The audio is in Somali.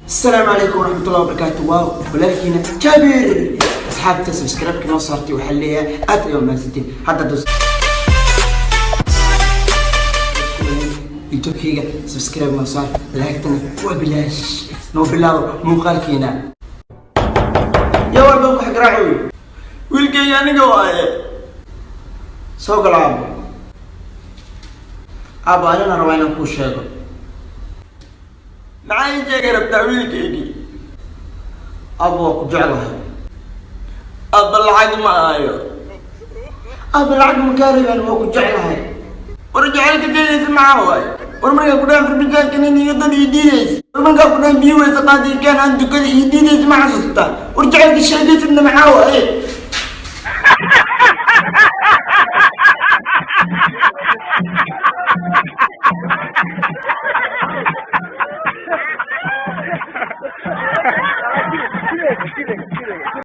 Asalaamu calaykum waraxmatullahi wabarakaatu. Waaw, walaalkiina Jaabir. Asxaabta subscribe-ka noo saartay, waxaa leeyahay aad ayaa mahadsantiin. Hadda dos YouTube-kayga subscribe noo saar, like-tana waa bilaash. Noo bilaabo muuqaalkiina. Yaa walba ku xagraacoy? Wiilkayga aniga waaye. Soo galo, aabo. Aabo, anina rabaa inaan kuu sheego. Maxaa ii sheegi rabtaa, wiilkaygii? Aabo, waa ku jeclahay. Aabba, lacag ma ahayo. Aabo, lacag ma kaa rabaan, waa ku jeclahay. War, jacaylka sheegaysa maxaa waaye? War, markaa ku dhahan farbijaankanin iyo dad ii diidaysa. War, markaa ku dhahan biyo weysa qaadi keen aan dukada ii diidaysa, ma xasuustaa? War, jacaylka sheegaysadna maxaa waaye?